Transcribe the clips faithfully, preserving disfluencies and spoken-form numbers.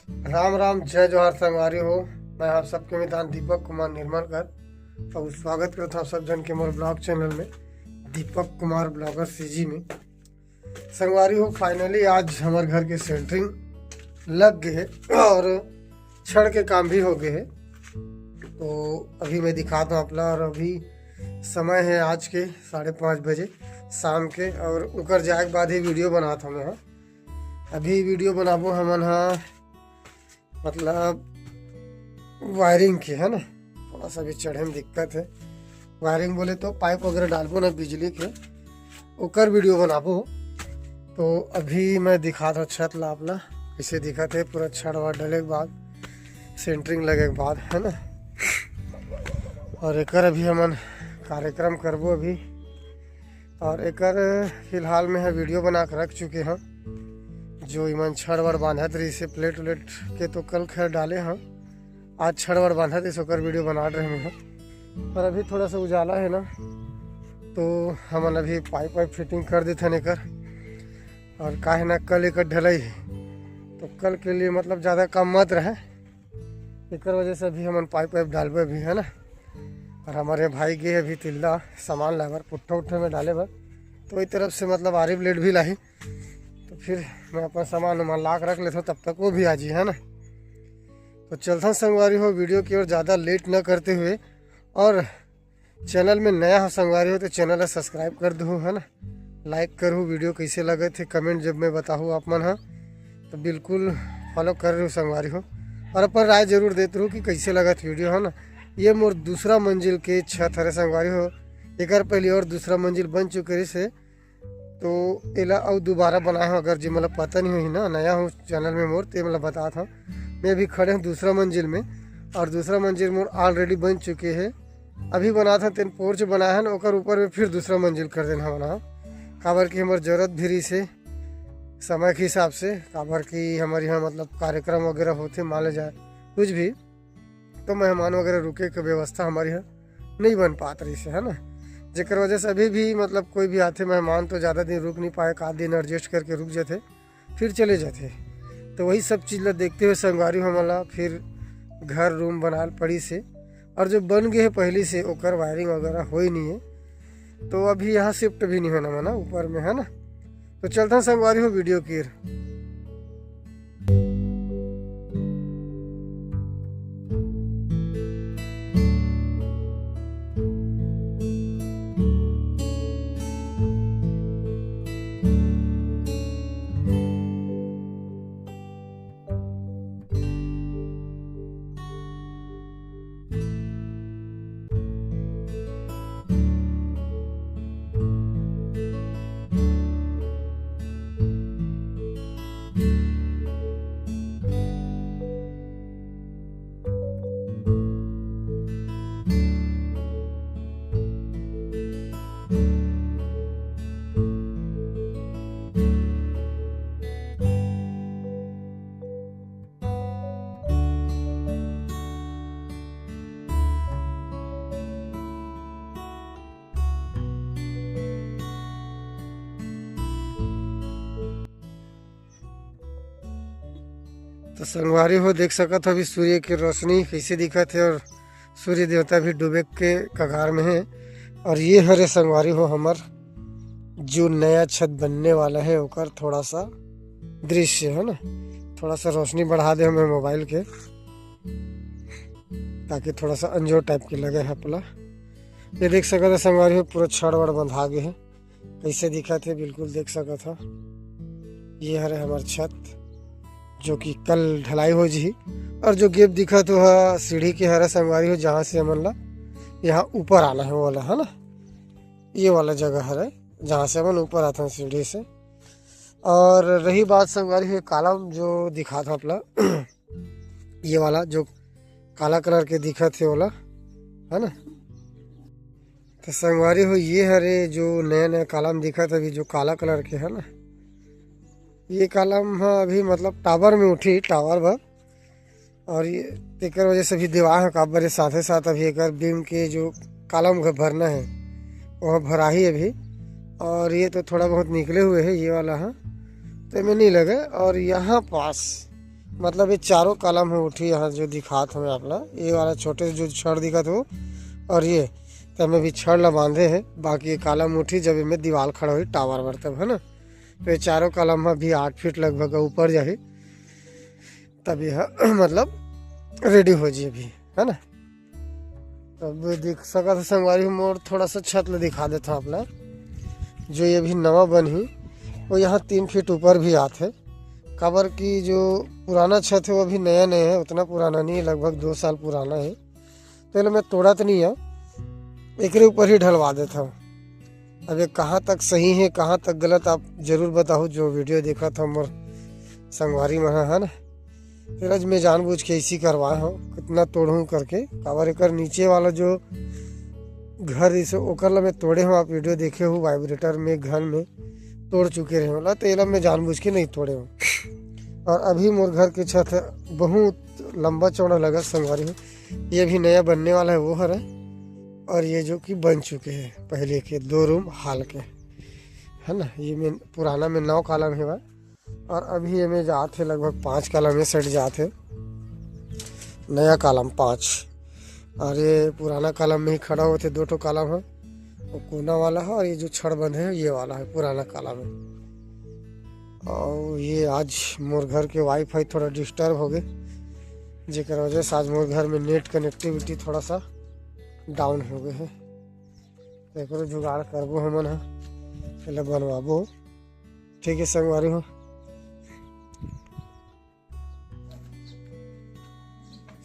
राम राम, जय जोहार संगवारी हो। मैं आप सबके मितान दीपक कुमार निर्मलकर अउ स्वागत करत हव सब झन के मोर vlog channel में, दीपक कुमार blogger CG में। संगवारी हो, finally आज हमर घर के centering लग गे हे और छड़ के काम भी हो गे हे। तो अभी मैं दिखात हव आप ला, और अभी समय हे आज के साढ़े पाँच बजे शाम के, और उकर जाए के बाद ही video बनात हव मैं ह। अभी video बनाबो हमन ह, मतलब wiring के, है ना, थोड़ा सा भी चढ़े में दिक्कत हे। Wiring बोले तो pipe वगैरह डालबो ना बिजली के, ओकर video बनाबो। तो अभी मैं दिखात हव छत ला आप ला, कइसे दिखत हे पूरा छड़ वड़ डले के बाद, centering लगे के बाद, है ना। और एकर अभी हमन कार्यक्रम करबो अभी। और एकर फिलहाल में ह video बना के रख चुके हव, जो इमन छड़ वड़ बांधत रहिस हे, plate उलेट के तो कल खैर डाले हव, आज छड़ वड़ बांधत रहिस, ओकर video बना रहे हव। पर अभी थोड़ा सा उजाला हे ना, तो हमन अभी pipe वाइप fitting कर देथन एकर। और का हे ना, कल एकर ढलई हे, तो कल के लिए मतलब ज़्यादा काम मत रहे, एकर वजह से अभी हमन pipe वाइप डालबे अभी, है ना। और हमर भाई गे अभी तिल्दा सामान लाए बर, पुट्ठा उट्ठा में डाले बर, तो वही तरफ से मतलब आरी blade भी लाही, तो फिर मैं अपन सामान उमान ला के रख लेथव, तब तक वो भी आ जी, है ना। तो चलथन संगवारी हो video की ओर ज़्यादा late न करते हुए, और channel में नया हो संगवारी हो तो channel ला subscribe कर दहू, है ना, like करहू। Video कइसे लगत हे comment जब मैं बताहू आप मन ह, तो बिल्कुल follow कर रहू संगवारी हो, और अपन राय जरूर देत रहू कि कइसे लगत video, है ना। ये मोर दूसरा मंजिल के छत हरे संगवारी हो, एकर पहले और दूसरा मंजिल बन चुके रहिस हे, तो एला अउ दोबारा बनाए हव। अगर जे मोला पता नहीं होही ना, नया हव channel में मोर, ते मोला बतात हव। मैं अभी खड़े हव दूसरा मंजिल में, और दूसरा मंजिल मोर already बन चुके हे। अभी बनात हव, तेन porch बनाए हन, ओकर ऊपर में फिर दूसरा मंजिल कर देन हव ना, काबर कि हमर जरूरत भी रहिस हे समय के हिसाब से, काबर कि हमर यहाँ मतलब कार्यक्रम वगैरह होथे, मान ले जाए कुछ भी, तो मेहमान वगैरह रुके के व्यवस्था हमर यहाँ नहीं बन पात रहिस हे, है ना। जेकर वजह से अभी भी मतलब कोई भी आथे मेहमान तो ज़्यादा दिन रुक नहीं पाए, एक आध दिन adjust करके रुक जाथे, फिर चले जाथे। तो वही सब चीज़ ला देखते हुए संगवारी हो हमन ला फिर घर room बनाए ल पड़िस हे, और जो बन गे हे पहली से ओकर wiring वगैरह होए नहीं हे, तो अभी यहाँ shift भी नहीं होना मना ऊपर में, है ना। तो चलथन संगवारी हो video की ओर। तो संगवारी हो, देख सकत हो अभी सूर्य के रोशनी कइसे दिखत हे और सूर्य देवता भी डूबे के कगार में हे। और ये हरे संगवारी हो हमर जो नया छत बनने वाला हे ओकर थोड़ा सा दृश्य, है ना, थोड़ा सा रोशनी बढ़ा दे हमें mobile के, ताकि थोड़ा सा अंजोर type के लगे हे पला। ये देख सकत हो संगवारी हो पूरा छड़ वड़ बंधा गे हे। कइसे दिखत हे, बिल्कुल देख सकत हो। ये हरे हमर छत, जो कि कल ढलाई हो जही। और जो gap दिखत हो, सीढ़ी के हरे संगवारी हो, जहाँ से हमन ला यहाँ ऊपर आना हे, वो वाला, है ना, ये वाला जगह हरे, जहाँ से हमन ऊपर आथन सीढ़ी से। और रही बात संगवारी हो column जो दिखात हो आप ला, ये वाला जो काला colour के दिखत हे, वो वाला, है ना। तो संगवारी हो, ये हरे जो नया नया column दिखत हे अभी, जो काला colour के, है ना, ये column ह अभी मतलब tower में उठी, tower बर, और ये तेकर वजह से अभी देवा हे काबर, साथे साथ अभी एकर beam के जो column घर भरना हे, वो भराही अभी। और ये तो थोड़ा बहुत निकले हुए हे, ये वाला ह, तो एमे नहीं लगे। और यहाँ पास मतलब ये चारों कॉलम हे उठी, यहाँ जो दिखात हवे आप ला, ये वाला छोटे जो छड़ दिखत हो, और ये तमे भी छड़ ला बांधे हे, बाकी ये कॉलम उठी जब एमे दीवाल खड़ा होई टावर बर तब, है ना। तो ये चारों कॉलम में भी आठ फीट लगभग ऊपर जाही, तब यह मतलब रेडी हो जी अभी, है ना। तब देख सकत हो संगवारी हो, मोर थोड़ा सा छत ला दिखा देता हूँ आप ला। जो ये भी नवा बनही, वो यहाँ तीन फीट ऊपर भी आत है, काबर कि जो पुराना छत है वो अभी नया नया है, उतना पुराना नहीं है, लगभग दो साल पुराना है। तो एला मैं तोड़त नहीं हूँ, एकरे ऊपर ही ढलवा देता हूँ। अब ये कहाँ तक सही है, कहाँ तक गलत, आप जरूर बताओ जो वीडियो देखत हो मोर संगवारी मन ह, है ना। फिर आज मैं जानबूझ के इसी करवाए हूँ, कितना तोड़ूँ करके, काबर एकर नीचे वाला जो घर इसे ओकर ला मैं तोड़े हूँ, आप वीडियो देखे हो, वाइब्रेटर में घर में तोड़ चुके रहे होला, तो एला मैं जानबूझ के नहीं तोड़े हूँ। और अभी मोर घर के छत बहुत लंबा चौड़ा लगा संगवारी हो, ये भी नया बनने वाला है वो हर है। और ये जो कि बन चुके हैं पहले के दो रूम हाल के, है ना। ये में पुराना में नौ कॉलम है बा, और अभी ये में जात है लगभग पाँच कॉलम में सेट जात है, नया कॉलम पाँच। और ये पुराना कॉलम में ही खड़ा होते, दो ठो कॉलम है, वो कोना वाला है, और ये जो छड़ बंद है ये वाला है पुराना कॉलम है। और ये आज मोर घर के वाईफाई थोड़ा डिस्टर्ब हो गए, जेकर वजह से आज मोर घर में नेट कनेक्टिविटी थोड़ा सा डाउन हो गए है। तो एकरो जुगाड़ करबो हमन ह, एला बनवाबो। ठीक है संगवारी हो,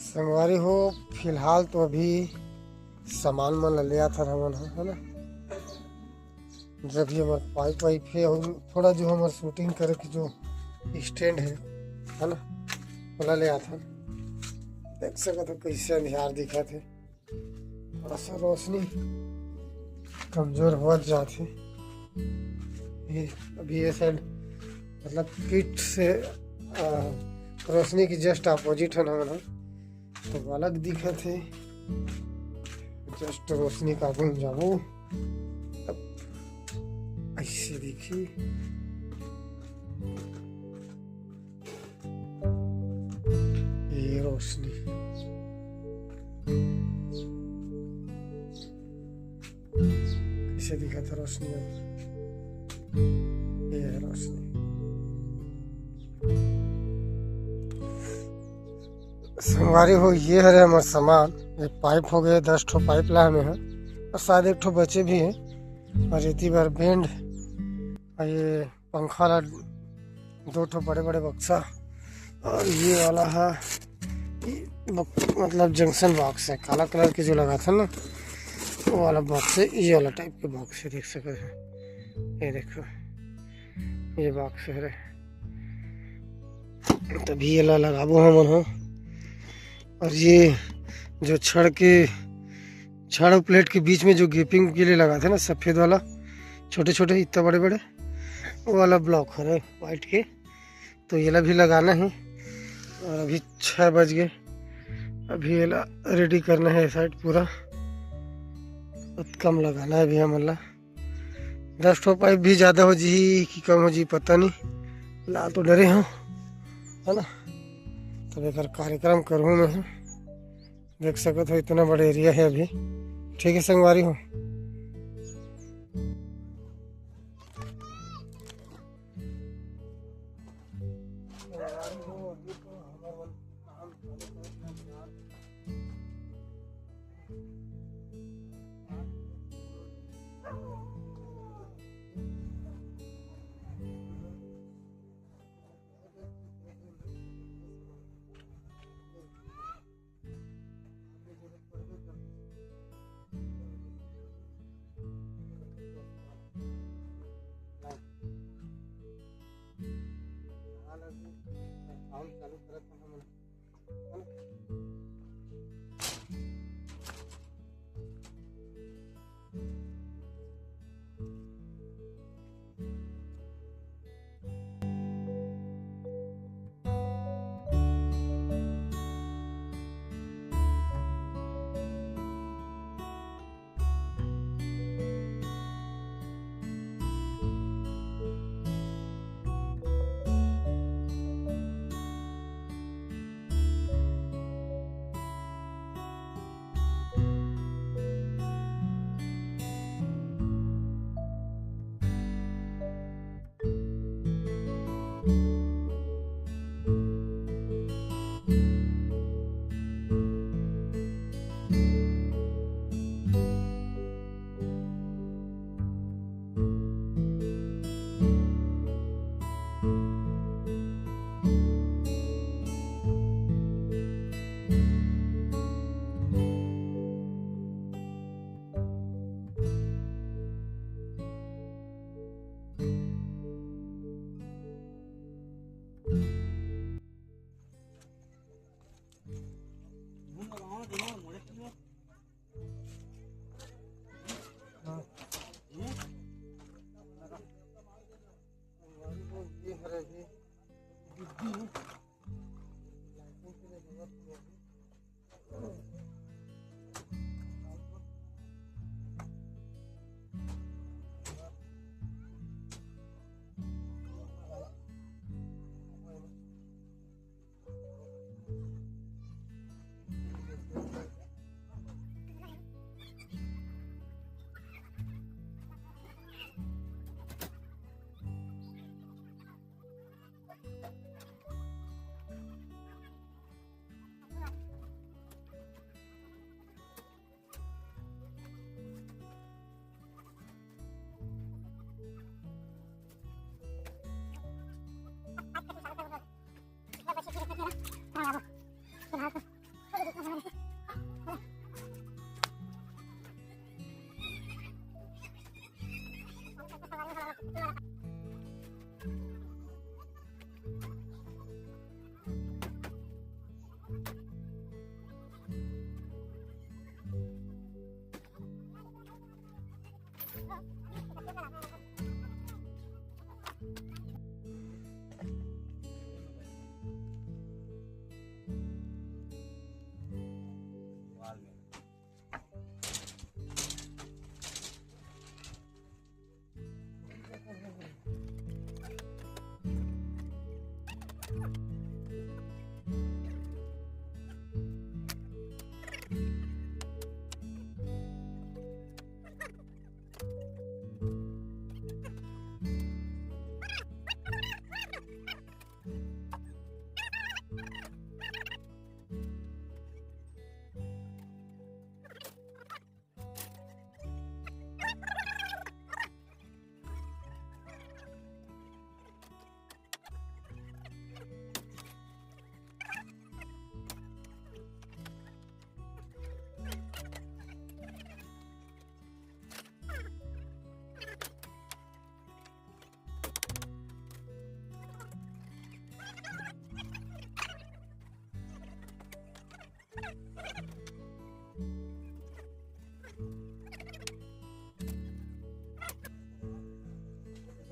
संगवारी हो, फिलहाल तो अभी सामान मन ला ले आथन हमन ह, है ना। जब भी हमार पाइप वाइप है और थोड़ा जो हमार शूटिंग करे के जो स्टैंड है, है ना, ओला ले आथन। देख सकत हो कैसे अंधियार दिखत है, थोड़ा सा रोशनी कमजोर होत जात है। ये अभी ये साइड मतलब पीठ से आ, रोशनी की जस्ट अपोजिट है ना, तो अलग दिखत है। जस्ट रोशनी का गुण जाबो, तब ऐसे दिखी ये रोशनी। कैसे दिखत है रोशनी अब? ये है रोशनी। संगवारी हो, ये हरे हमर सामान। ये पाइप हो गए, दस ठो पाइप ला हमें है, और शायद एक ठो बचे भी है। और एती बार बेंड, और ये पंखा ला दो ठो बड़े बड़े बक्सा, और ये वाला है, ये बक-, मतलब जंक्शन बॉक्स है, काला कलर के जो लगाथे ना, वो वाला बॉक्स है। ये वाला टाइप के बॉक्स है, देख सकते हैं, ये देखो, ये बॉक्स है रे। तभी ये ला लगाबो हमन ह। और ये जो छड़ के, छड़ और प्लेट के बीच में जो गैपिंग के लिए लगाथे ना, सफेद वाला, छोटे छोटे इतना बड़े बड़े, वो वाला ब्लॉक है व्हाइट के, तो येला भी लगाना है। और अभी छः बज गए, अभी येला रेडी करना है साइड पूरा, बहुत कम लगाना है अभी हमन ला। दस ठो पाइप भी ज़्यादा हो जी कि कम हो जी, पता नहीं, ला तो डरे हो, है ना। तब एक कार्यक्रम करूँ मैं, देख सकत हो इतना बड़ा एरिया है अभी। ठीक है संगवारी हो।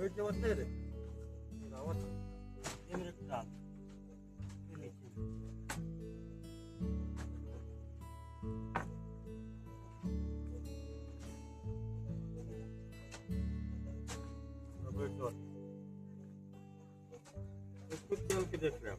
बैठ जाओ, बच्चे रे। रावत। ये मेरे साथ। ये नीचे। बैठ जाओ। कुछ चल के देख रहे आप।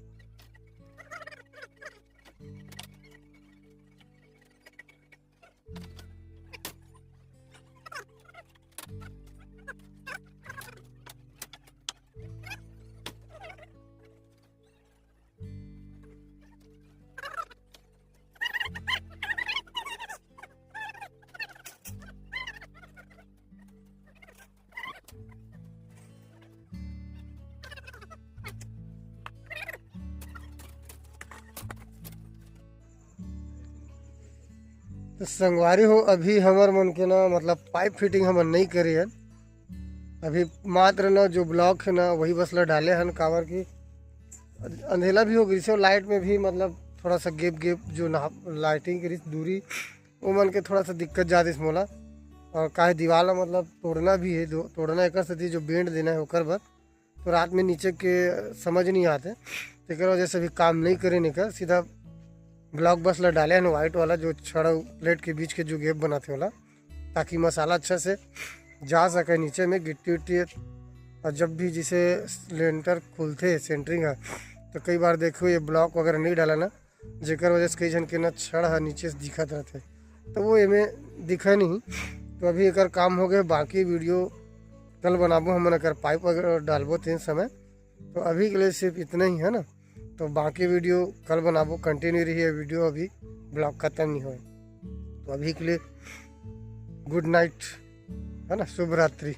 तो संगवारी हो, अभी हमर मन के ना, मतलब, पाइप फिटिंग हमन नहीं करे हन। अभी मात्र ना जो ब्लॉक है ना, वही बस ला डाले हन, काबर कि अंधेला भी हो गई से, लाइट में भी, मतलब, थोड़ा सा गैप गैप जो ना लाइटिंग के दूरी, वो मन के थोड़ा सा दिक्कत जातिस मोला। और काहे दीवाल ला, मतलब, तोड़ना भी है, दो तोड़ना एकर सेती जो बेंड देना है ओकर बर, तो रात में नीचे के समझ नहीं आते, तेकर वजह से भी काम नहीं करे एकर। सीधा ब्लॉक बस ला डाले हैं, व्हाइट वाला, जो छड़ प्लेट के बीच के जो गैप बनाते वाला, ताकि मसाला अच्छा से जा सके नीचे में, गिट्टी उट्टी। और जब भी जैसे लेंटर खुलते, सेंटरिंग है, तो कई बार देखो ये ब्लॉक वगैरह नहीं डाला ना, जेकर वजह से कई झन के ना छड़ ह नीचे से दिखत रहथे, तो वो एमे दिखे नहीं। तो अभी एकर काम हो गए, बाकी वीडियो कल बनाबो हमन, एकर पाइप वगैरह डालबो तेन समय। तो अभी के लिए सिर्फ इतना ही है ना, तो बाकी वीडियो कल बनाबो, कंटिन्यू रही है वीडियो अभी ब्लॉक खत्म नहीं होए। तो अभी के लिए गुड नाइट, है ना, शुभ रात्रि।